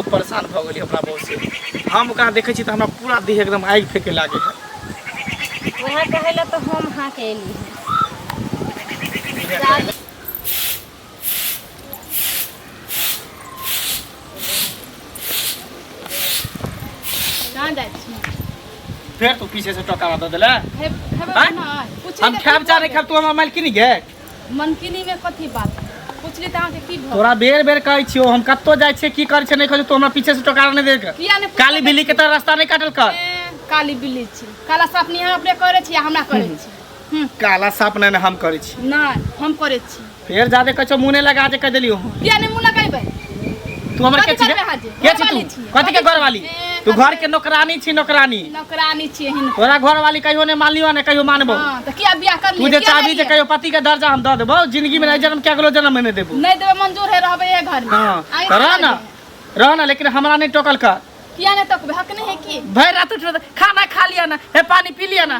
बहुत परेशान भऽ गेली अपना बहू से। हम ओकरा देखै छी तऽ हमरा पूरा देह एकदम आगि फेके लागै है। वएह कहै लए तऽ हम अहाँके एली हँ। कहाँ जाइ छी? फेर तू पीछे से टोकारा दऽ देले। खेबै आँय? नहि पूछली हम तऽ खायब की चाहे भऽ नहि खायब, तू हमर मालकिनी गे। गेल? मनकिनी मे कथी बात? पूछली तऽ अहाँके की भऽ तोरा बेर बेर कहै छियौ, हम कतौ जाइ छियै, की करै छियै नहि करै छियै, तू हमरा पीछे से टोकारा नहि दे के। किया नहि? काली बिल्ली के तऽ रास्ता नहि काटल कर। ए, काली बिल्ली छी, काला साँप नहीं अहाँ अपने करै छी आ हमरा करै छी। काला साँप नहि ने हम करै छी। नहि, हम करै छी। फेर जादे कहै छौ, मुँह नहि लगा जे कहि देलियौ हम। किया नहि मुँह लगेबै? तू हमर के कथी छी? करबै अहाँ जे? के छी घरवाली तू? छी। कथी के घरवाली? ए, तू कथी घर के नौकरानी छी, नौकरानी। नौकरानी छी हिनकर। तोरा घरवाली कहियो नहि मानलियो, नहि कहियो मानबो। हँ तऽ किया बियाह कर तू लिए? जे किया चाहबी जे लेलियै? कहियो पति के दर्जा हम दऽ देबो जिंदगी में, नहि जन्म क्या गेलो जन्म में नहि देबो। नहि देबै मंजूर है, रहबै एहे घर में। हाँ आगे तऽ रह की ना, करबै? रह ना, लेकिन हमरा नहि टोकल कर। किया नहि तकबै? हक नहि है की? भरि रात उठि कऽ खाना खा लिया ना, हे पानी पी लिया ना।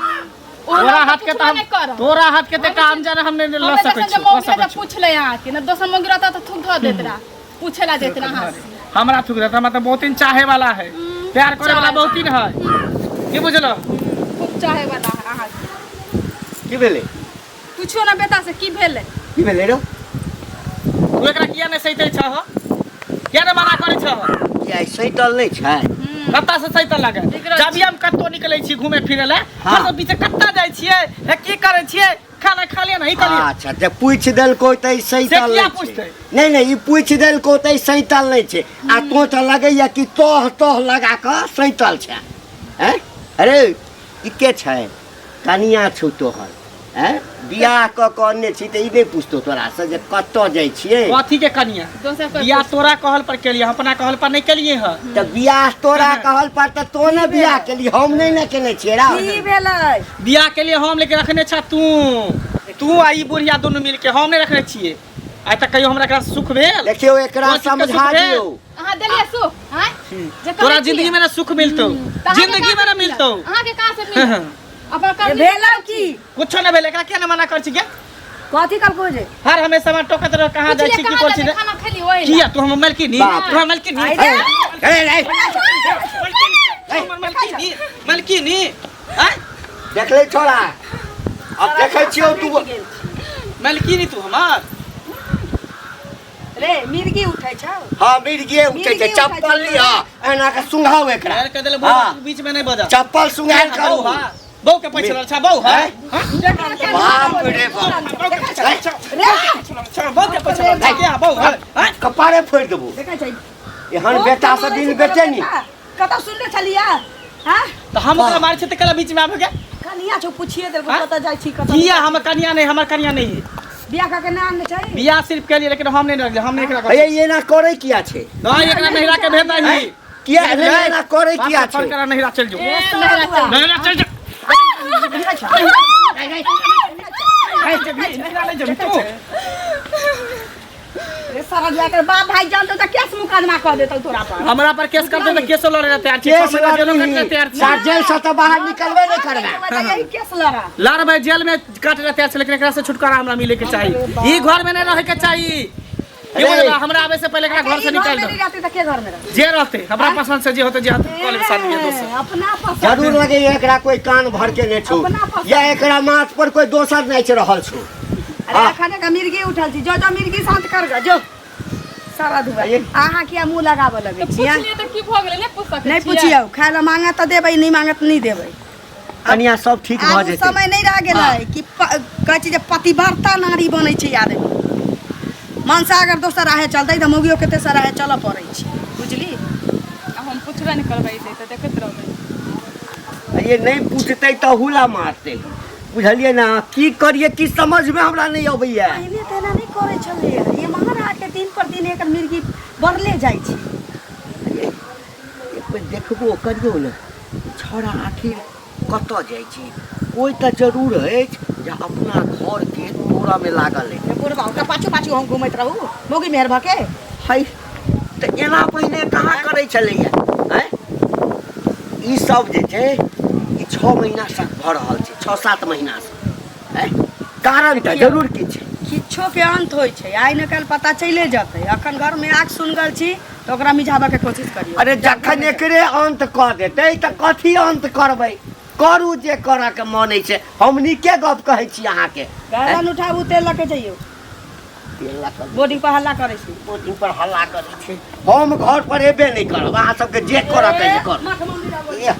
ओहो तोरा तऽ हाथ के पुछबो तऽ हम नहि करब। तोरा हाथ के तऽ काम जाने हम नहि लऽ हमे सकै जखन छी, जे कऽ मौगी सकै रहता छी। पूछले अहाँके ने, दोसर मौगी रहता तऽ थूक धऽ देत रहा, पूछे ला देत रहा अहाँ से। हमरा थुक देत? हमरा तऽ बहुत दिन चाहे वाला है, प्यार करे वाला चाहे बहुत दिन है, की बुझलो? खूब चाहे वाला है अहाँके। की भेलै? पूछियो ना बेटा से की भेलै। की भेलै रौ? तू एकरा किया नहि सैतै छह? किया नहि मना करै छह? किया, ई सैतल नहि छै? कत्ता से सैतल लागे? बिगड़ल। जब हम कतौ निकलै छी घूमे फिरे लए, हर पीछे कत्ता जाइ छियै, हे की करै छियै, खाना खा लिअ ने, ई करियै। अच्छा, जे पूछि देलको तऽ ई से सैतल किया नहि छै। पूछतै? नहि नहि, ई पूछि देलको तऽ ई सैतल नहि छै, आ तो तऽ लगैया कि तोह तोह लगा कऽ सैतल छै। हैं अरे, ई के छै? कनिया छौ तोहर। हैं बियाह कऽ कऽ अनने छी तऽ ई नहि पुछतौ तोरासँ जे कतऽ जाइ छियै? कथी के कनिया? दोसर कोइ। बियाह तोरा कहल पर केलियै, हम अपना कहल पर नहि केलियै हँ। तऽ बियाह तोरा कहल पर तऽ तो ने बियाह केली, हम नहि ने केने छियै रा। की भेलै? बियाह केलियै हम, लेकिन रखने छ तू, तू आ ई बुढ़िया दुनू मिलके। हम नहि रखने छियै। आइ तक कहियो हमरा एकरा सुख भेल? देखियौ, एकरा कोन चीज के सुख समझा भेल? दियौ। अहाँ देलियै सुख? आँय? जे कहै तोरा छियै। जिंदगी में ना सुख मिलतौ, तऽ अहाँके जिंदगी में कहाँ ना से मिलतौ। मिलत? अहाँके कहाँ से मिलत? अपन ए, कर्म भेलौ की? कुछो नहि भेल। एकरा किया नहि मना कर छी गे? कथी कहलको जे? हर हमेशा हमरा टोकत रह, कहाँ जाइ छी, की कहाँ कर छी जाइ रे? छी, खाना खेली ओहि किया तू हमर मालकिनी? बाप तू हमर मालकिनी? आइ रे। ए, ए, तू हमर मालकिनी, मालकिनी आँय? देखले छोड़ा, अब देखै छियौ तू। मालकिनी तू हमर? रे, मिर्गी उठै छौ? हाँ, मिर्गिए उठै छै। मिर्गी उठै चप्पल छै। लिअ, एना के सुंघाउ एकरा। यार कह देले। हाँ। बहू बीच में नहीं बजा। चप्पल सुंघायल बहू करू। हाँ, बहू के पैसा अच्छा बहू है। हैं? बाप रे बाप, बहू के पैसा अच्छा, बहू के पैसा अच्छा क्या बहू है? हैं? कपारे फोड़ि देबो। देखै छै। एहन बेटा से दिन बेटे नी। कतऽ सुनले छलियै हाँ? तो हम ओकरा मारै छै तऽ कला बीच में आबे के कनिया छौ, पुछिए देलको। हाँ? कतऽ जाइ छी, कतऽ? किया? हमर कनिया नहीं, हमर कनिया नहीं है। बियाह कऽ के ना आनने छै? बियाह सिर्फ केलिए, लेकिन हम नहीं रखले, हम नहीं एकरा। हे, एना करै किया छै? नहीं, एकरा नहिरा के भेज नहीं। किया नहि, एना करै किया छै? करा नहिरा चल जो। ए, नहिरा चल। नहिरा चल जो, नहिरा नहीं जेबही तू। रे सारा जाकर बाप भाई जान तो केस मुकदमा कर देतौ तोरा पर। हमरा पर केस कर दे तऽ केसो लड़े ला तैयार छी। केस 6 महीना जेलो लड़बही। काटले तैयार छी। सार जेल से तऽ बाहर निकलबे नहि करबै। यही केस लड़ा। लड़बै, जेल में काटे ला तैयार छी, लेकिन एकरा से छुटकारा हमरा मिले के चाही। ई घर में नहीं रहे के चाही। की अरे। बुझला? हमरा आवे से पहले एकरा घर से ई निकाल घर में दो। नहीं रहते तऽ के घर में रहते? जे रहते, हमरा पसंद से जे होते, जे होते कॉलेज शादी के दोस्त। ए, अपना पसंद। जरूर लगे एकरा कोई कान भर के नहि छौ अपना पसंद। या एकरा माथ पर कोई दोसर नाचि रहल छौ। अरे। हाँ। एखन एक मिर्गी उठल छी, जो जो मिर्गी शांत कर ग जो सारा धुआ। ये- अहाँ किया मुँह लगाबऽ लगै तऽ छियै? पुछलियै तऽ की भऽ गेलै? नहि पूछ सकै नहि छियै? पुछियौ, खाय लए मांगत तऽ देबै, नहि मांगत नहि देबै। कनिया, सब ठीक आब भऽ ओ जेतै। समय नहि रह गेलै कि कहै छै जे पतिव्रता नारी बनै छै आदमी। मनसा अगर दोसर राहे चलतै तऽ मौगियो के तेसर राहे चलऽ पड़ै छै, बुझली? आ हम पुछबे नहि करबै तऽ देखैत रहबै। ये नहि पूछतै तऽ हुला मारतै, बुझलियै ने? की करियै, की समझमे हमरा नहि अबैया। पहिने तऽ एना नहि करै छलैए। एम्हर आके दिन पर दिन एकर मिर्गी बढ़ले जाइ छै। एक बेर देखबो करियौ ने, छौड़ा आखिर कतऽ जाइ छै? कोइ तऽ जरूर अछि जे अपना घरके तोड़ऽमे लागल अछि। बुढ़बा, ओकरा पाछू पाछू हम घुमैत रहू मौगी मेहर भऽ के? है तऽ एना पहिने कहाँ करै छलैया? आँय, ई सब जे छै ई 6 महीनासँ भऽ रहल छै, 6-7 महीनासँ। आँय, कारण तऽ जरूर किछु छै। किछो के अंत होइ छै, आइ ने काल्हि पता चलि जेतै। अखन घरमे आग सुनगल छी तऽ ओकरा मिझाबऽके कोशिश करियौ। अरे जखन एकरे अंत कऽ देतै तऽ कथी अंत करबै? करू जे करऽ के मन अछि। हम नीके गप कहै छी अहाँके। गर्दन उठाबू, तेल लऽ के जइयौ। तेल लऽ कऽ बोर्डिंग पर हल्ला करै छी। बोर्डिंग पर हल्ला करै छै। हम घर पर एबे नहि करब, अहाँ सबके जे करऽ के अछि करू। मठ मन्दिर आबै। एह,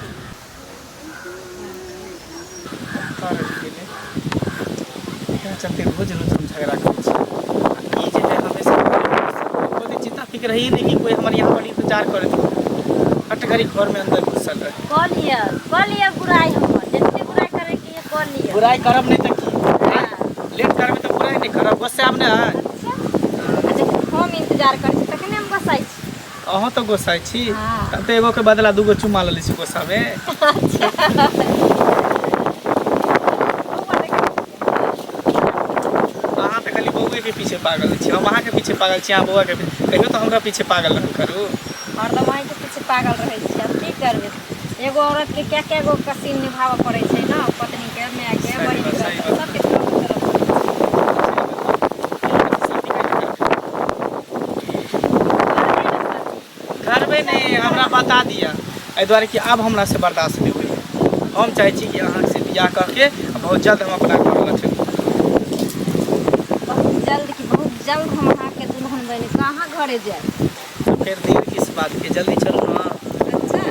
एकरा चलते रोज रोज हम झगड़ा करै छी। आ ई जे है हमेशा कोई चिंता फिक्र है ही नहीं कि कोई हमारे यहाँ पर इंतजार करत हो। हट घड़ी घर में अंदर घुसल रहे। कऽ लिअ, कऽ लिअ बुराइ, हमर जते बुराइ करे के ये कऽ लिअ। बुराई करब नहीं तऽ की? हाँ। लेट करबै तऽ बुराई नहीं करब, गुस्साएब नहि? अच्छा, आ जखन हम इंतजार करै छी तखने हम गोसाइ छी। अहाँ तऽ गोसाइ छी। हाँ। तब तऽ एगो के बदला दूगो चुमा लेले छी गोसामे। अहाँ तऽ खाली बौए के पीछे पागल छी। हम अहाँके पीछे पागल छी, अहाँ बौआ के पीछे। कहियो तऽ हमरा पीछे पागल रहल करू। हरदम अहीँके पीछे पागल रहै छी, आब की करबै? एगो औरत के क्या क्या गो कसीन निभाबऽ पड़ै छै ने, पत्नी के, माय के, सही बहिन बात, के, सही बात। सबके छोड़ के चलऽ पड़ै छै। करबै नहि, हमरा बता दिअ। एहि दुआरे कि आब हमरा से बर्दाश्त नहि होइए। हम चाहै छी कि अहाँसँ बियाह कऽ के बहुत जल्द हम अपना घर लऽ चलू। बहुत जल्द कि बहुत जल्द हम अहाँके दुल्हन बनि कऽ अहाँ घरे जायब। तऽ फेर देर किस बातके? जल्दी चलू ने। अच्छा।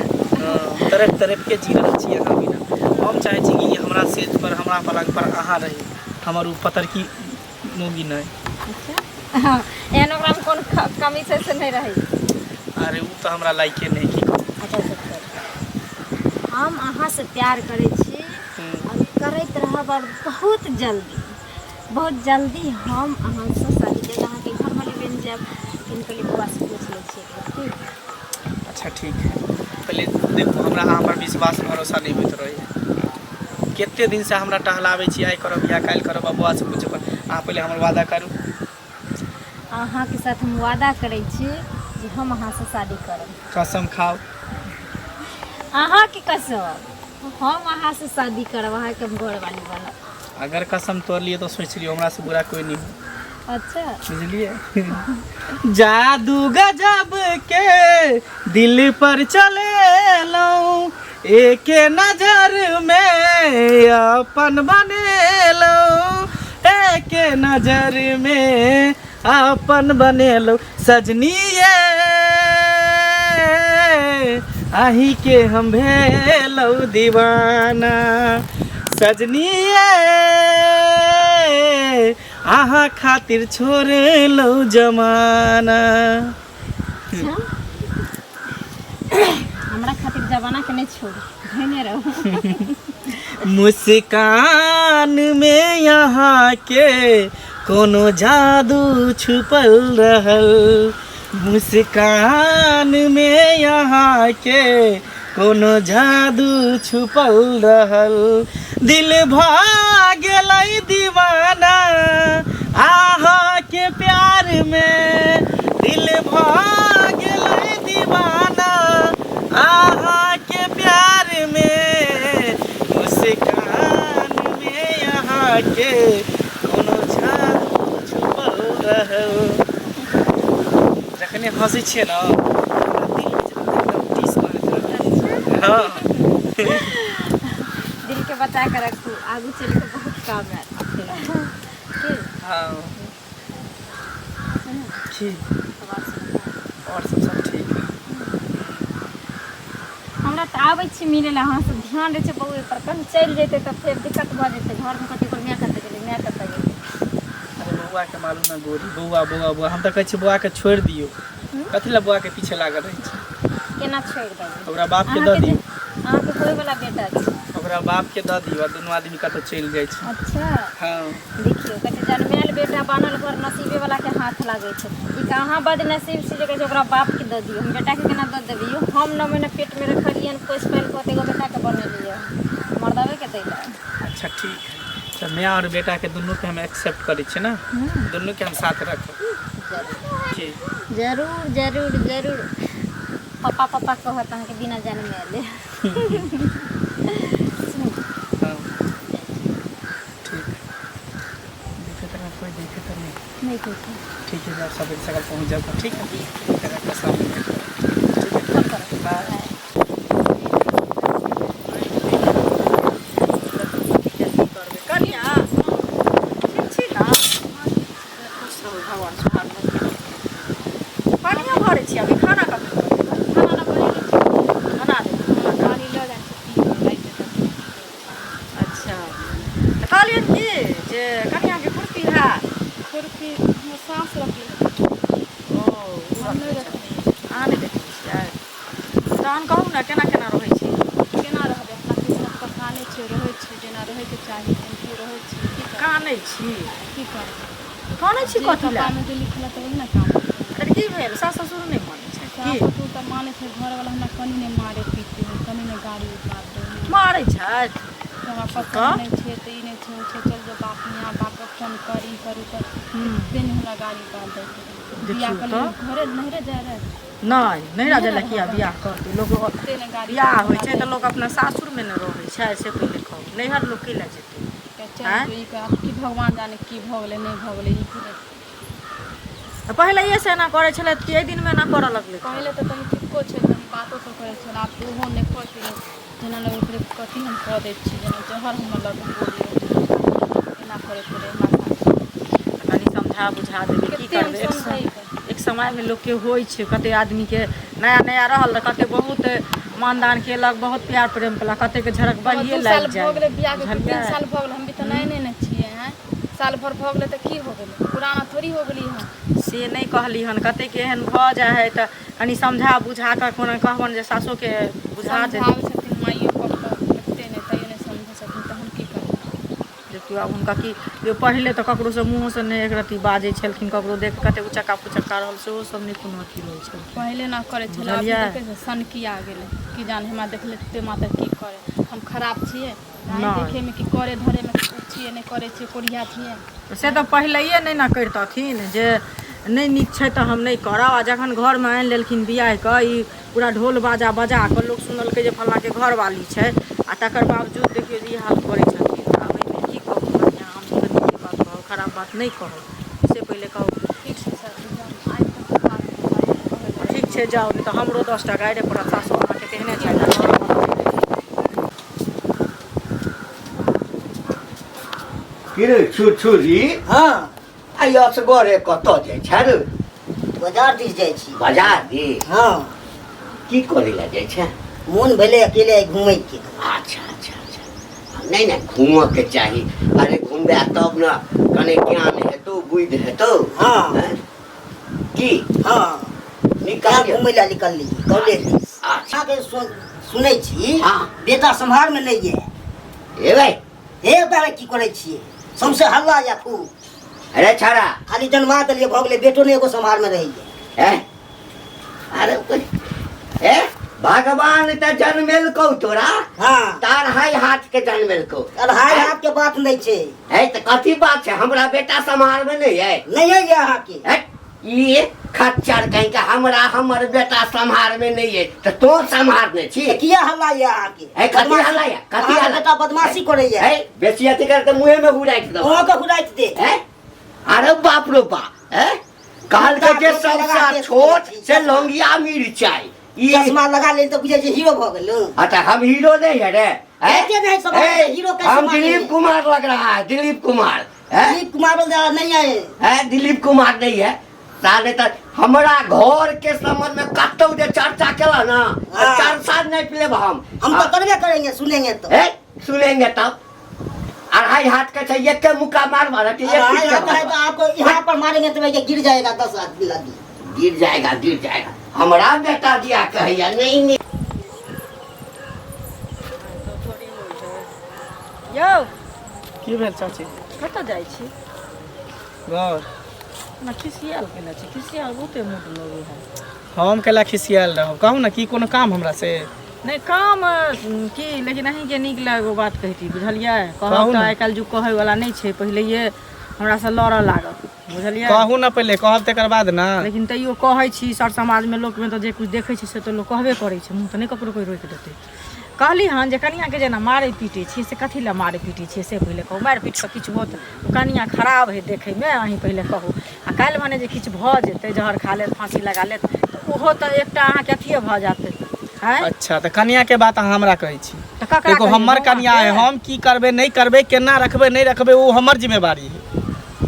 हँ, तड़पि तड़पि के जी रहल छी अहाँ बिना। हम चाहै छी कि हमरा सेज पर, हमरा पलङ्ग पर अहाँ रही, हमर ओ पतरकी मौगी नहि। अच्छा, हँ, एहन ओकरामे कोन कमी छै से नहि रहै? अरे ओ तऽ हमरा लाइके नहि, की कहू। अच्छा, से छोड़ू। हम अहाँसँ प्यार करै छी और करैत रहब, और बहुत जल्दी, बहुत जल्दी हम अहाँसँ शादी करब, अहाँके घरवाली बनि जायब। लेकिन पहिले बौआ से पूछि लै छियै एक बार, ठीक? अच्छा ठीक है। पहिले देखू, हमरा अहाँ पर विश्वास भरोसा नहि होइत रहैए। कते दिनसँ हमरा टहलाबै छी, आइ करब या काल्हि करब, आ बौआ से पूछब। अहाँ पहिले हमर वादा करू। अहाँके साथ हम वादा करै छी जे हम अहाँसँ शादी करब। कसम खाउ। अहाँके कसम, हम अहाँसँ शादी करब, अहाँके हम घरवाली बनब। अगर कसम तोड़ लिए तो सोच लियौ हमरा से बुरा कोई नहीं हो। अच्छा। बुझलिए? जादू गजब के दिल पर चलेलहुँ, एके नजर में अपन बनेलहुँ, एके नजर में अपन बनेलहुँ। सजनिए, अहीं के हम भेलहुँ दीवाना। सजनिए, अहाँ खातिर छोड़लहुँ जमाना। अच्छा, हमरा खातिर जमाना के नहि छोड़ू, धेने रहू। मुस्कान में यहाँ के कोनो जादू छुपल रहल, मुस्कान में यहाँ के कोनो जादू छुपल रहल। दिल भऽ गेलै दीवाना अहाँके प्यार में, दिल भऽ गेलै दीवाना अहाँके प्यार में। मुस्कान में अहाँके कोनो जादू छुपल रहल। जखने हँसै छियै ने, हमरा दिलमे जेना एकदम टीस करैत रहै। हँ। दिल के बचा के रखू, आगू चलि के बहुत काम आयत की? हँ, की आओर सब? सब ठीक है। हमरा तऽ आबै छी मिलै लए अहाँ सब। ध्यान रहै छै बौए पर, कहीं चलि जेतै तऽ फेर दिक्कत भऽ जेतै घरमे। कते ओकर माय कतऽ गेलै, माय कतऽ गेलै? अरे बौआके मालूम ने गोरी, बौआ बौआ बौआ। हम तऽ कहै छी बौआके छोड़ि दियौ। कथी लए बौआके पीछे लागल रहै छी? केना छोड़ि देबै? ओकरा बापके दऽ अहाँके दियौ। जे अहाँके होइवला बेटा छै। ओकरा बापके दऽ दियौ आ दुनू आदमी कतहु चलि जाइ छै। अच्छा। हँ। देखियौ, कहै छै जनमायल बेटा बान्हल घर नसीबे वाला के हाथ लागै छै। ई कहाँ बदनसीब छै जे कहै छै ओकरा बापके दऽ दियौ? हम बेटाके केना दऽ देबै यौ? हम 9 महीना पेटमे रखलियनि, पोसि पालि कऽ एगो बेटाके बनेलियै, मर्दबेके दै लए? अच्छा ठीक है, तऽ माय आओर बेटाके दुनूके हम एक्सेप्ट करै छियै ने, दुनूके हम साथ रखब। जरूर। ठीक। जरूर जरूर जरूर। पप्पा पप्पा कहत अहाँके बिना जनमायले। हाँ, ठीक। देखे तऽ कोइ देखे तऽ नहि। नहि किछु। ठीक है, जाओ सवेरे सकाल पहुँच जाओ, ठीक है? फिर शाम में भेंट करब। ठीक है, बाय। करबै कनिया, ठीक छी ने? खुश रहू, भगवान सुहाग। पानियो भरै छी अभी? खाना कखन बनेबै? खाना ना बनेने छी। बना देबै। पानी लऽ जाइ छी, पी लागि जेतै। अच्छा, तऽ कहलियनि कि जे कनियाके खुरपी हैत? खुरपी हमर सास रखले। ओ हम नहि रखने। अहाँ नहि देखै छियै? तहन कहू ने, केना केना रहै छी? केना रहबै? अपना किस्मत पर कानै छियै, रहै छियै। जेना रहैके चाही तेनाहिए रहै छियै। की करबै? कानै छी? की करबै? कानै छी जे कथी लए? कपारमे जे लिखल है तऽ वही ने काम होतै। अरे, की भेल? सास ससुर नहि मानै छथि? सास की ससुर तऽ मानै छै, घरवला हमरा कनि नहि मारै पीटै है, कनि नहि गाड़ी उतार दै है। मारै छथि? तऽ हमरा पसन्द तऽ नहि छै तऽ ई नहि छै, ओ छै, चल जो बाप हियाँ, बापके फोन कर, ई कर, ओ कर, एते नहि हमरा गाड़ी उतार दै छै। बियाह देखियौ कऽ तऽ घरे नहिरे जाइ रहै। नहि, नैहरा नहि जाइ ने लए किया रहबै। बियाह करतै लोक? एते नहि गाड़ी बियाह होइ उतार छै दै। तऽ लोक अपना सासुरमे ने रहै छै, से पहिले कहू। नैहर लोक की लए जेतै? चल आँय? जो ई कर। आब की भगवान जाने की भऽ गेलै, नहि भऽ गेलै, ई भेलै। तऽ पहिलैएसँ एना करै छलथि कि एहि दिनमे एना करऽ लगलै? पहिले तऽ कनि ठीको छै, कनि बातो सब करै छलै, आब तऽ ओहो नहि करै। जेना लगैत रहै कथी हम कऽ दै छी, जेना जहर हमर लग एना करैत रहै हमरा साथ। कनि समझा बुझा देबै, की कते हम करबै? एक समझैबै? एक समयमे लोकके होइ छै। कते आदमीके नया नया रहल तऽ कते बहुत मानदान केलक, बहुत प्यार प्रेम केलक, कतेके झड़क हमर बढ़िए 2 साल लागि भऽ जाइ। गेलै बियाहके, 3 बुझलियै? साल भऽ गेलै। हम भी तऽ नए नए ने छियै। आँय, साल भर भऽ गेलै तऽ की हो गेलै? पुराना थोड़ी हो गेली हम। से नहि कहली हन। कतेक एहन भऽ जाइ हइ तऽ कनि समझा बुझा कऽ कोना कहबनि जे सासोके बुझा देथिन। समझाबै छथिन माइयो पप्पो कते नहि, तैयो नहि समझै छथिन, तऽ हम की करबै? देखियौ, आब हुनका की जे पहिले तऽ ककरोसँ मुँहोसँ नहि एक रत्ती बाजै छलखिन। ककरो देख कऽ कतेक उचक्का पुचक्का रहल, सेहो सब नहि कोनो अथी रहै छलखिन। पहिले ना करै छलै, अभी बुझलियै? देखै छियै सनकी आ गेलै। की जाने हमरा देखले मात्र की करे। हम खराब छियै आँय? नहि। देखैमे की करे धरेमे छियै? नहि करै छियै, कोढ़िया छियै? से तऽ पहिलैए नहि ने करितथिन जे नहि नीक छै तऽ हम नहि करब। आ जखन घरमे आनि लेलखिन बियाह कऽ, ई पूरा ढोल बाजा बजा कऽ लोक सुनलकै जे फल्लाँके घरवाली छै, आ तकर बावजूद देखियौ जे ई हाल करै छथिन। तऽ आब एहिमे की कहू कनिआँ? हम तऽ नीके बात कहब, खराब बात नहि कहब, से पहिले कहू। ठीक छै चाची, हम आबि कऽ बात कहबै। ठीक छै, जाउ, नहि तऽ हमरो 10 टा गारि पड़त। सासु अहाँके तेहने छथि। की रे छुरछुरी? हाँ। आइ असगरे कतऽ जाइ छै रे? बाजार दिस जाइ छी। बाजार दिस? हाँ। की करै लए जाइ छै? मोन भेलै अकेले आइ घुमैके। अच्छा अच्छा अच्छा, नहि नहि, घूमऽके चाही। अरे, घुमबे तब ने कने ज्ञान हेतौ, बुद्धि हेतौ। हाँ। हैं? की? हाँ। नीक कहाँ कहलियै? घुमै लए निकलली कॉलेज दिस। अच्छा। अहाँके सुनै छी। हाँ। बेटा सम्हारमे नहि ये। हे भाइ। हे बाबा, की करै छियै? सौंसे हल्ला या खूब। अरे छाड़ा। खाली जन्मा देलियै, भऽ गेलै, बेटो नहि एगो सम्हारमे रहैए। हैं? अरे हे भगवान तऽ जन्मेलकौ तोरा। हाँ। तार हाई हाथ के जन्मेलकौ। अढ़ाई हाथ के बात नहि छै। है तऽ कथी बात छै? हमरा बेटा सम्हारमे नहि है? नहि है ये अहाँके। है? ई खच्चर कहीं के, हमरा हमर बेटा सम्हारमे नहि है तऽ तों सम्हारने छी? तऽ किया हल्ला ये अहाँके? है, कथी हल्ला ये? कथी अहाँके हल्ला? बेटा बदमाशी करैए। है, बेसी अथी कर तऽ मुँहे मे हुराकि देबौ। अहाँके हुराकि दे। है, अरे बाप रो बाप, है, कहलकै जे लगा सबसँ के छोट से लौंगिया मिरचाई ई चश्मा लगा लेल तऽ बुझै छै हीरो भऽ गेल। अच्छा, हम हीरो नहीं है रे? हैं? कहते नहीं सब ए, हीरो कैसे हम मानेंगे? दिलीप कुमार लग रहा है, दिलीप कुमार है। दिलीप कुमार बोल नहीं आए। है, दिलीप कुमार नहीं है साले। तऽ हमरा घर के संबंध में कतौ जे चर्चा केला ना, हाँ। चर्चा नहीं लेब हम। हम तो करबे करेंगे, सुनेंगे तो। ए, सुनेंगे तब। अढ़ाई हाथ के छै, एक के मुक्का मार मार के एक अढ़ाई फीट के हाथ है तो मारबा। आपको यहाँ पर मारेंगे तो भैया गिर जाएगा 10 आदमी लगी। गिर जाएगा, गिर जाएगा। हमरा बेटा दिया कहैया नहीं नहीं। यौ। की भेल चाची? कतऽ जाइ छी? घर। हमरा खिसियाल केने छी, खिसियाल बहुते मोट लगै है। हम केला खिसियाल रहब? कहू ने, की कोनो काम हमरा से? नहि काम की, लेकिन अहीँके नीक लए एगो बात कहिती, बुझलियै? कहू कहब तऽ ने। आइ काल्हि जुग कहैवला नहि छै, पहिलैये हमरासँ लड़ऽ लागत, बुझलियै? कहू ने, पहिले कहब तकर बाद ने। लेकिन तैयो कहै छी, सर समाजमे लोकमे तऽ जे कुछ देखै छै से तऽ लोक कहबे करै छै, मुँह तऽ नहि ककरो कोइ रोकि देतै। कहली हन जे कनियाके जेना मारै पीटै छी से कथी लए मारै पीटै छियै से पहिले कहू मारि पीट कऽ किछु होत ओ कनिया खराब हइ देखैमे अहीं पहिले कहू आ काल्हि भने जे किछु भऽ जेतै जहर खा लेत फाँसी लगा लेत तऽ ओहो तऽ एकटा अहाँके अथिये भऽ जायत आँय अच्छा तऽ कनिया के बात अहाँ हमरा कहै छी तऽ ककरा देखो कहियै, हमर कनिया है बौआके? हम की करबै नहि करबै केना रखबै नहि रखबै ओ हमर जिम्मेवारी है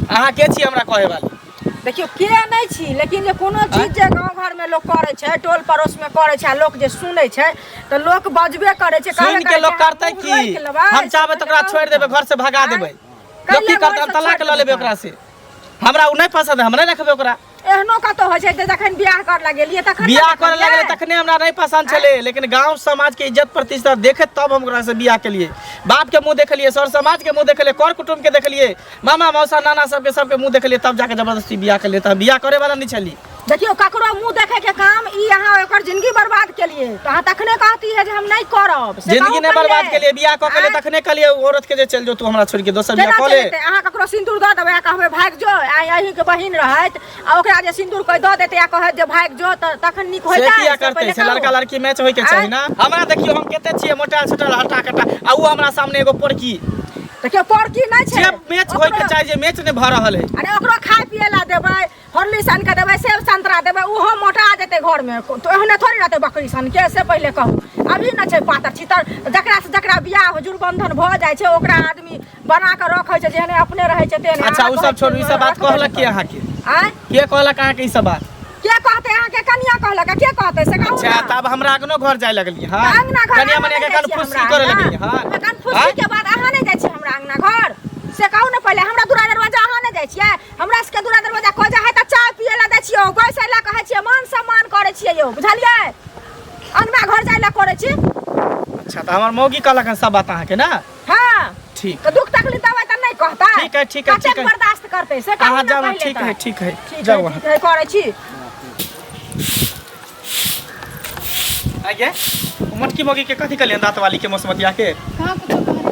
अहाँ के छी हमरा कहै वाली देखियौ के नहि छी लेकिन जे कोनो चीज जे गाँव घरमे लोक करै छै टोल पड़ोसमे करै छै आ लोक जे सुनै छै तऽ लोक बजबे करै छै कहबे सुनि के करै लोक छै, करतै मुँह की रोकि लेबै, हम चाहबै तऽ ओकरा से छोड़ि देबै घर से भगा आँय? देबै लोक की कैले करतै हम घरसँ तलाक छोड़ि लऽ लेबै देबै ओकरा से हमरा ओ नहि पसंद है हम नहि रखबै ओकरा एहनो कतौ होइ छै जे जखन बियाह कर लगेलियै तखन ने बियाह करे देखलियै। लगले तखने हमरा नहीं पसंद छले लेकिन गांव समाज के इज्जत प्रतिष्ठा देखे तब हम ओकरा से बियाह केलिए बाप के मुंह देखलिए सर समाज के मुंह देखलिए कर कुटुंब के देखलिए मामा मौसा नाना सबके सबके मुंह देखलिए तब जाके जबरदस्ती बियाह केलिए तब बियाह करे वाला नहीं छली देखियौ ककरो मुंह देखे के काम ई अहाँ ओकर जिंदगी बर्बाद केलिए तऽ अहाँ तखने कहती है जे हम नहीं करब से जिंदगी कहू नहीं बर्बाद पहिले। केलिए बियाह कऽ के लिए आँय? तखने कहलिए औरत के जे चल जो तू हमरा छोड़ के दोसर केना बियाह कऽ ले चलतै अहाँ ककरो सिन्दूर दऽ देबै आ कहबै भागि जो आ अहीँके बहिन रहत आ ओकरा जे सिन्दूर कोइ दऽ देतै आ कहत जे भागि जो तऽ तखन नीक से होइतै किया से करतै पहिले से कहू। लड़का लड़की मैच होय के चाही ना हमरा देखियो हम कते छियै मोटायल सोटायल हटा कटा आ उ हमरा सामने एगो पोरकी देखियौ पोरकी नहि छै जे मैच होय के ओकरो- चाही जे मैच नहि भऽ रहल है अरे ओकरो खाय पिए ला देबै हॉर्लिक्स आनि कऽ देबै सेब संतरा देबै ओहो मोटा जेतै घरमे तऽ ओहने थोड़े रहतै बकरी सनके से पहिले कहू अभी ने छै पातर छितर जकरासँ जकरा बियाह जुड़बन्धन भऽ जाइ छै ओकरा आदमी बना कऽ रखै छै जेहने अपने रहै छै तेहने अच्छा अहाँ उ कहै सब छोड़ू ई छियै सब बात रखबे कहलक नहि के अहाँके आँय के कहलक अहाँके ई सब बात के कहतै अहाँके कनिया कहलक के कहतै से कहू अच्छा ना तब हमरा अगनो घर जाय लगलियै हँ तऽ अङ्गना घर कनिया अहाँ मनिया नहि के जाइ छियै कनफुसी हमरा करे अङ्गना? लगलियै हँ कनफुसी आँय? के बाद अहाँ नहि जाइ छियै हमरा अङ्गना घर से कहू ने पहिले हमरा दूरा दरवाजा अहाँ नहि जाइ छियै हमरा सबके दूरा दरवाजा कोइ जाइ है तऽ चाय पियै लए दै छियै बैसै लए कहै छियै मान सम्मान करै छियै यौ बुझलियै अङ्गना घर जाइ लए करै छी अच्छा तऽ हमर मौगी कहलक हन सब बात अहाँके ने हँ ठीक तऽ दुख तकलीफ देबै तऽ नहि कहतै ठीक है, ठीक है, कतेक ठीक है। बर्दाश्त करतै से कहू अहाँ ने जाउ पहिले ठीक तऽ। है ठीक है ठीक जाउ है अहाँ ठीक है करै छी आगे मोटकी मौगी के कथी कहलियन दाँत वाली के मसमतिया के कहाँ कुछो कहले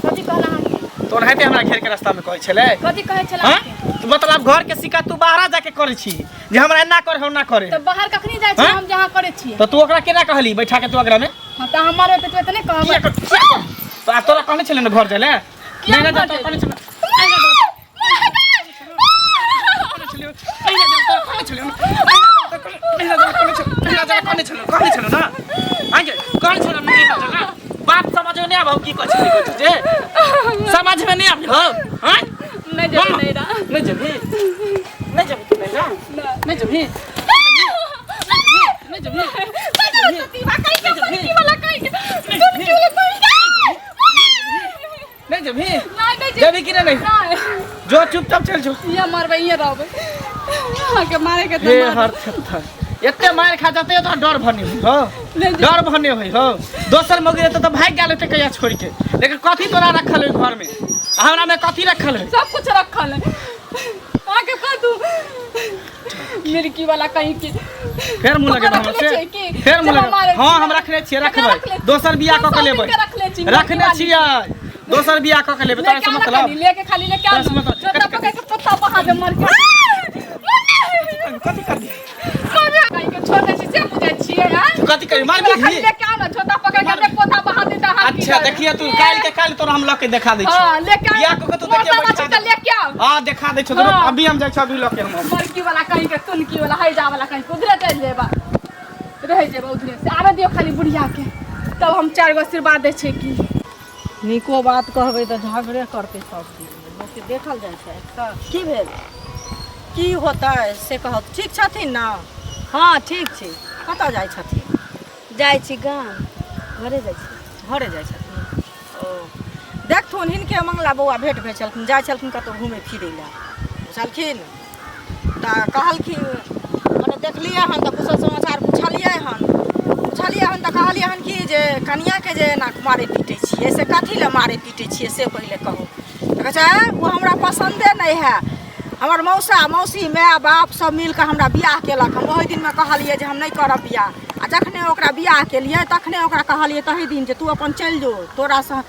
कथी कहला अहाँके तो ओनाहिते हमरा घेर के रास्ता में कहै छलै कथी कहै छला हाँ अहाँके तो मतलब घर के सिक्का तू बाहर जाके करै छी जे हमरा एना कर हम ना करे तऽ बाहर कखनी जाइ छी हाँ? हम जहाँ करै छियै तो तू ओकरा केना कहली बैठा के तू ओकरा में हाँ तऽ अहाँ मारबै पिटबै तऽ नहि किया कहबै कर किया कर तो आ तोरा कहने छलै ने घर जाय ले किया नहीं घर नहीं तोरा जाय? कहने छलै बात समझ में नहीं आबो की कहै छै जे समझ में नहीं आबी हो हैं नहि जेबै नैहरा नहीं जेबही नहीं जेबही तू नैहरा नहीं जेबही नहीं जेबही नहीं जेबही नहि नहि जेबही कि नहीं नहि जो चुपचाप चल जो इहाँ मारबै इहाँ रहबै अहाँके मारेके हे तऽ हर थर एते मार खा जाते तो डर भने होइ हो नहि जे- डर भने होइ हो दोसर मौगी रहते तो भागि गेल होते कहिया छोड़ के लेकिन कथी तोरा रखल है घर में आ हमरा में कथी रखल है सब कुछ रखल है अहाँके कह दू मिर्की वाला कहीं के फेर मुँह ओकरा लगेबै हमरा रखले से छियै की? फेर मुँह जे हम लगेबै मारै हाँ छी। हम रखने छियै केकरा रखबै रखले छी? दोसर बियाह कऽ के सब लेबै दिनके रखले छी, रखने मिर्की छियै दोसर बियाह कऽ के लेबै तोरा लेके से आना मतलब खाली लेके खाली लेके तोरा से आना मतलब जोता कथी पकड़ के पत्ता बहा दे मर के कथी करबी कहीं के छोड़ दै छी से बुझै छियै आँय? तू कथी करबी मार खाली भी लेके आना जोता पकड़ के अपने पोता बहा दे तऽ अच्छा देखिए तू काल्हि के काल्हि तोरा हम लऽ के देखा दै छी हां लेके आउ बियाह कऽ के तू देखिए मोटा बैठा छी तऽ दे। लेके आउ हाँ देखा दै छौ हाँ। अभी हम जाइ छौ अभी लऽ के हम आबै। बड़की वाला कहीं के तुनकी वाला हैजा वाला कहीं के उधरे चलि जेबा रहि जेबा उधरे से आबे दियौ खाली बुढ़िया के तब हम चारि गो आशीर्वाद दै छियै की नीको बात कहबै तऽ झगड़े करतै सब दिन लोकके देखल जाइ छै तऽ की भेल की होतै से कहत ठीक छथिन ने हँ ठीक छी कतऽ जाइ छथिन जाइ छी गाम घरे जाइ छी घरे जाइ छथिन ओ देखथुन हिनके मंगला बौआ भेंट भेल छलखिन जाइ छलखिन कतहु घुमै फिरै लए बुझलखिन तऽ कहलखिन मने देखलियै हन तऽ कुशल समाचार पुछलियै हन पुछलियै हन तऽ कहलियै हन कि जे कनिआँके जे एना मारै पीटै छियै से कथी लए मारै पीटै छियै से पहिले कहू तऽ कहै छै आँय ओ हमरा पसन्दे नहि है हमर मौसा मौसी माय बाप सब मिल कऽ हमरा बियाह केलक हम ओहि दिनमे कहलियै जे हम नहि करब बियाह आ जखने ओकरा बियाह केलियै तखने ओकरा कहलियै तही दिन जे तू अपन चलि जो तोरासँ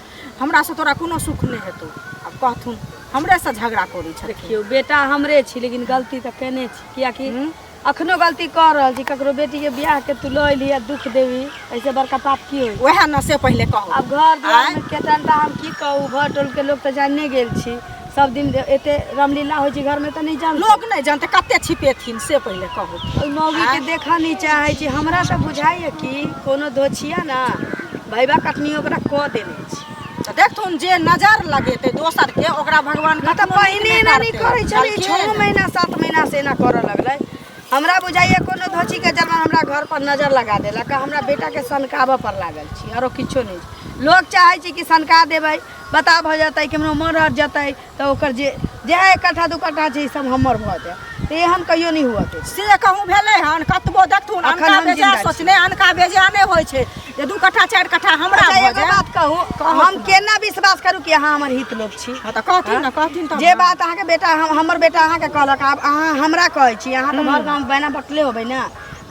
हमरासँ तोरा कोनो सुख नहि हेतौ आब कहथुन हमरेसँ झगड़ा करै छथिन देखियौ बेटा हमरे छी लेकिन गलती तऽ केने छी कियाकि अखनो गलती कऽ रहल छी। ककरो बेटीके बियाहके तू लऽ अयली आ दुख देबी, ऐसे बड़का पाप की होइ? वएह न से पहिले कहू। आब घर दुआरमे केतनटा हम की कहू, भर टोलके लोक तऽ जानिए गेल छी। सब दिन एते रामलीला होइ छै घरमे तऽ नहि जानतै। लोक नहि जानतै, कते छिपेथिन से पहिले कहू। ओहि मौगीके देखऽ नहि चाहै छी। हमरा तऽ बुझाइए कि कोनो दोछिया ने भैबा कटनी ओकरा कऽ देने छै। तऽ देखथुन जे नजर लगेतै दोसर के ओकरा भगवान नहि तऽ कखनो नीक पहिने एना नहि करतै। करै छलै, 6 बुझलखिन? महीना 7 महीना से एना करऽ लगलै। हमरा बुझाइए कोनो धोछीके जमा हमरा घर पर नजर लगा देलक आ हमरा बेटाके सनकाबऽ पर लागल छी, आरो किछो नहि। लोक चाहै छै कि सनका देबै, बता भऽ जेतै, केम्हरो मर हटि जेतै तऽ ओकर जे जएह 1 कट्ठा 2 कट्ठा छै ई सब हमर भऽ जायत। तऽ एहन कहियो नहि हुअ दै छै। से कहूँ भेलै हन? कतबो देखथुन अखन अनका हम बेजाय जिंदा छी। सोचने अनका बेजाय नहि होइ छै जे 2 कट्ठा 4 कट्ठा हमरा अच्छा भऽ एगो जाय। बात कहू, हम केना विश्वास करू कि अहाँ हमर हित लोक छी? हँ तऽ कहथिन ने, कहथिन तऽ जे बात अहाँके बेटा हमर बेटा अहाँके कहलक, आब अहाँ हमरा कहै छी। अहाँ तऽ भर गाँव बैना बटले होबै ने,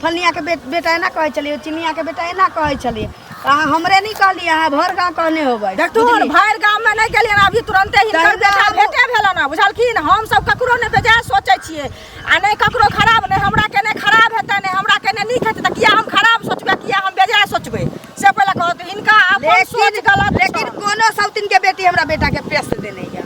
फलनियाके बेटा एना कहै छलियै, चिनियाके बेटा एना कहै छलियै, तऽ अहाँ हमरे नहि कहलियै, अहाँ भर गाँव कहने होबै। देखथुन बुझलियै? भरि गाममे नहि गेलियनि, अभी तुरन्ते हिनकर तहिना बेटा भेटे भेलनि हँ, बुझलखिन? हम सब ककरो नहि बेजाय सोचै छियै आ नहि ककरो खराब, नहि हमरा केने खराब हेतै, नहि हमरा केने नीक हेतै, तऽ किया हम खराब सोचबै, किया हम बेजाय सोचबै, से पहिले कहत हिनका अपन सोच लेकिन गलत लेकिन छनि। कोनो सौतिन के बेटी हमरा बेटा के पेश देने यऽ,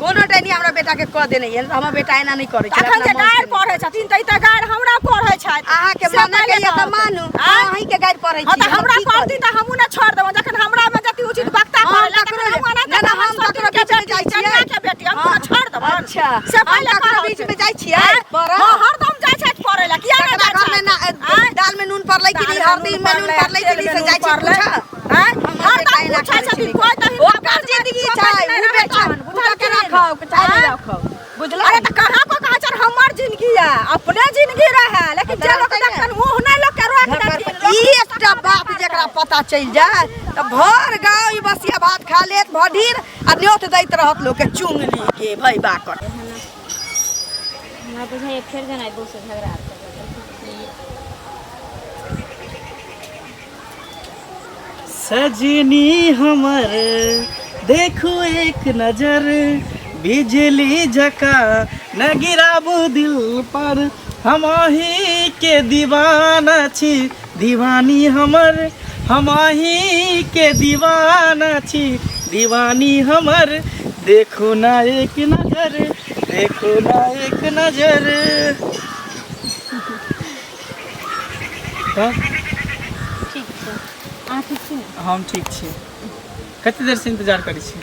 कोनो टैनी हमरा बेटा के कऽ देने यऽ, हमर बेटा एना नहि करै छै। अखन जे अपना मन गारि से। पढ़ै छथिन तऽ ई तऽ गारि हमरा पढ़ै छथि। अहाँके से मानऽ के पहिले यऽ तऽ कहत। मानू, आँय? अहीं के गारि पढ़ै हँ छी। तऽ हम हमरा की करी? पढ़ती तऽ हमहूँ ने छोड़ि देबनि। जखन हमरा मे जति उचित वक्ता हम पढ़ै लए, ककरो तखन हमहूँ एनाहिते ना, ना, कहबै, हम सौतिन ककरो के बीच मे बेटी, जाइ छियै। चनिया के बेटी, हम हाँ, कोनो छोड़ि देबनि। अच्छा, से हम पहिले ककरो कहत। बीच मे जाइ छियै आँय? पढ़ऽ? हँ, हरदम जाइ छथि पढ़ै लए, किया नहि ककरा जाइ घर में छथि? ना आँय? दाल में नून पड़लै कि दाल नहीं, में हल्दी नून में नून पड़लै, पड़लै कि तेल नहीं, में से नून जाइ छी पड़लै। पूछऽ? आँय? हमर हरदम बेटा एना पूछै करै छै छथिन, नहि कोइ तऽ हिनका ओकर बात मे जिंदगी चौपट छै, नहि उ रहै बेटा छनि, बुझलखिन? बुझलखिन? राखौ चाहे आँय? नहि राखौ, बुझलहुँ? अरे तऽ कहाँ को कहै छनि हमर जिंदगी है, अपने जिंदगी रहे, लेकिन जे लोक रहतै ने। देखतनि मुँह नहि लोक के रोकि देथिन, लोक ई एकटा बात जेकरा पता चलि जाय तऽ भर गाँव ई बसिया भात खा लेत भडीर आ न्योत दैत रहत लोक के चुंगली के भैबा कर। हमरा बुझाइए फेर जेना बहूसँ झगड़ा आर करबै। सजनी हमर देखू एक नजर, बिजली जका न गिराबू दिल पर, हम अहीं के दीवाना छी दीवानी हमर, हम अहीं के दीवाना छी दीवानी हमर, देखू ना एक नजर, देखू ना एक नजर। तऽ ठीक छै, अहाँ ठीक छी ने? हम ठीक छी। कते देर से इंतजार करै छी?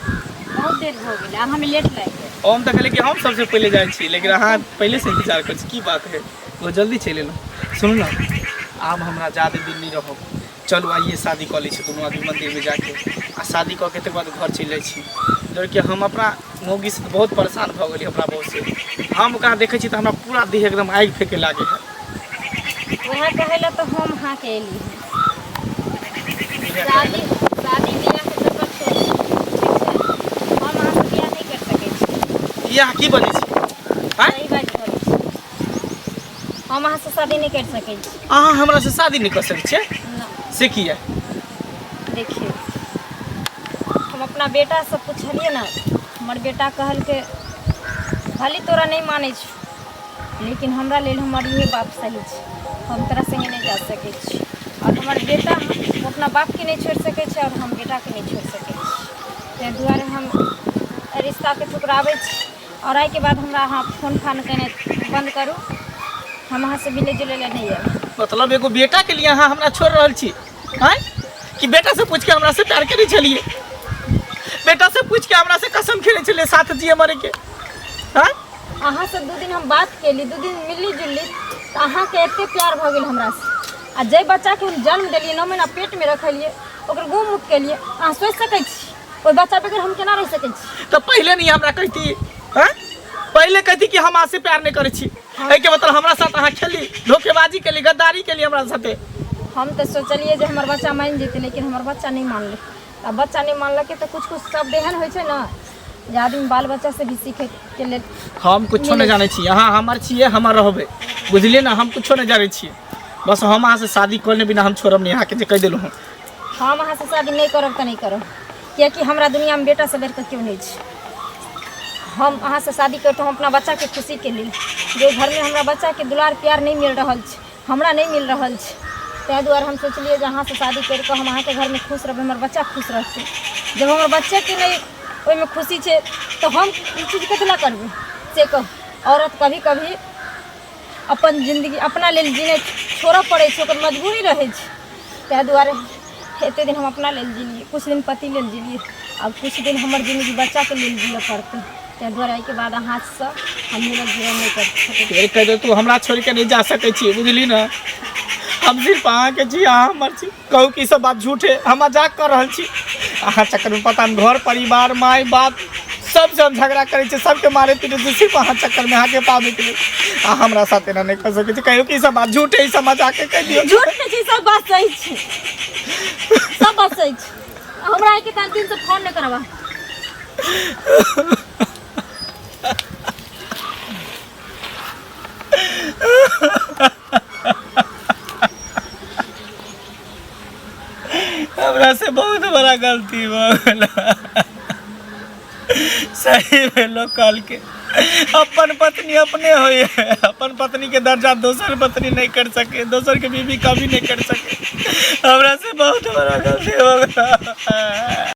बहुत देर भऽ गेल, आब हमे लेट लागि गेल। हम तऽ कहलियै कि हम सबसे पहिले जाइ छी, लेकिन अहाँ पहिले से इंतजार करै छी, की बात है? बहुत जल्दी चलि एलहुँ। सुनू ने, आब हमरा ज्यादे दिन नहि रहब, चलू आइए शादी कऽ लै छी दुनू आदमी मंदिरमे जाके, आ शादी कऽ के तकर बाद घर चलि जाइ छी। जबकि हम अपना मौगीसँ तऽ बहुत परेशान भऽ गेलियै। अपना बहूसँ हम ओकरा देखै छी तऽ हमरा पूरा देह एकदम आगि फेके लागै है। वएह कहै लए तऽ हम अहाँके एली हँ। शादी शादी बियाहके चक्कर छोड़ू, ठीक छै? हम अहाँसँ बियाह नहि करि सकै छी। बियाह की बजै छी? आँय? सही बात कहै छी, हम अहाँसँ शादी नहि करि सकै छी। अहाँ हमरा से शादी नहि कऽ सकै छियै? ना। से किया? देखियौ, हम अपना बेटासँ पुछलियै ने, हमर बेटा कहलकै भले तोरा नहि मानै छौ, लेकिन हमरा लेल हमर इहे बाप सही छै, हम तोरा सङ्गे नहि जा सकै छी। आओर हमर बेटा अपना बापके नहि छोड़ि सकै छै आओर हम बेटाके नहि छोड़ि सकै छी। ताहि दुआरे हम रिश्ताके ठुकराबै छी। आओर एहिके बाद हमरा अहाँ फोन फान केनाइ बन्द करू, हम अहाँसँ मिलै जुलै लए नहि आयब। मतलब एगो बेटा के लिए अहाँ हमरा छोड़ रहल छी? आँय? कि बेटा से पूछ के हमरा से प्यार करै छलियै? बेटा से पूछ के हमरा से कसम खेले छलियै साथ जिए मरे के? आँय? अहाँसँ 2 दिन हम बात केली, 2 दिन मिलली जुलली, तऽ अहाँके एते प्यार भऽ गेल हमरासँ। आ जाहि बच्चाके हम जन्म देलियै, 9 महीना पेटमे रखलियै, ओकर गु मूत केलियै, अहाँ सोचि सकै छी ओहि बच्चा बगैर हम केना रहि सकै छी? तऽ पहिले नहीं हमरा कहती? आँय? पहिले कहती कि हम अहाँ से प्यार नहीं करै छी। एहिके मतलब हमरा साथ अहाँ खेली, धोखेबाजी केली, गद्दारी केली हमरा साथे। हम तऽ सोचलियै जे हमर बच्चा मानि जेतै, लेकिन हमर बच्चा नहि मानलै। आ बच्चा नहि मानलकै तऽ कुछ कुछ शब्द एहन होइ छै ने जे आदमी बाल बच्चा से भी सीखैके लेल। हम कुछो नहि जानै छी, अहाँ हमर छियै, हमर रहबै, बुझलियै ने? हम कुछो नहि जानै छियै, बस हम अहाँ से शादी करने बिना हम छोड़ब नहि अहाँके, जे कहि देलहुँ हम। हम अहाँसँ शादी नहि करब तऽ नहि करब, कियाकि हमरा दुनियामे बेटासँ बढ़िकऽ केओ नहि छै। हम अहाँसँ शादी करतहुँ अपना बच्चाके खुशीके लेल, जे ओहि घरमे हमरा बच्चाके दुलार प्यार नहि मिल रहल छै, हमरा नहि मिल रहल छै। ताहि दुआरे हम सोचलियै जे अहाँसँ शादी करि कऽ हम अहाँके घरमे खुश रहबै, हमर बच्चा खुश रहतै। जब हमर बच्चेके नहि ओहिमे खुशी छै तऽ हम ई चीज कथी लए करबै से कहू। औरत कभी कभी अपन जिन्दगी अपना लेल जीने छोड़ऽ पड़ै छै, ओकर मजबूरी रहै छै। ताहि दुआरे एते दिन हम अपना लेल जिलियै, किछु दिन पति लेल जिलियै, आब किछु दिन हमर जिन्दगी बच्चाके लेल जियऽ पड़तै। ताहि दुआरे एहिके बाद अहाँसँ हम मिलल जुलल नहि कर सकै छी। कहि दे, तू हमरा छोड़ि के नहीं जा सकै छी, बुझली ने? हम सिर्फ अहाँके छी, अहाँ हमर छी। कहू कि सब बात झूठ है? हम मजाक कर रहल छी अहाँ चक्कर में? पता नहीं, घर परिवार माय बाप सबसे हम झगड़ा करै छी, सबके मारे पीटे छी, सिर्फ अहाँ चक्कर में, अहाँके पाबे के लेल। अहाँ हमरा साथ एना नहीं कर सकै छी। कहियो कि सब बात झूठ है, ई सब मजाक है, कहि दियौ। झूठ नहि छै, सब बात सही छै, सब बात सही छै। हमरा एहिके तार दिन से फोन नहि करबा। हमरा से बहुत बड़ा गलती भऽ गेल। सही भेलो कल के अपन पत्नी अपने होइए, अपन पत्नी के दर्जा दोसर पत्नी नहीं कर सके, दोसर के बीवी कभी नहीं कर सके। हमरा से बहुत बड़ा गलती हो गया।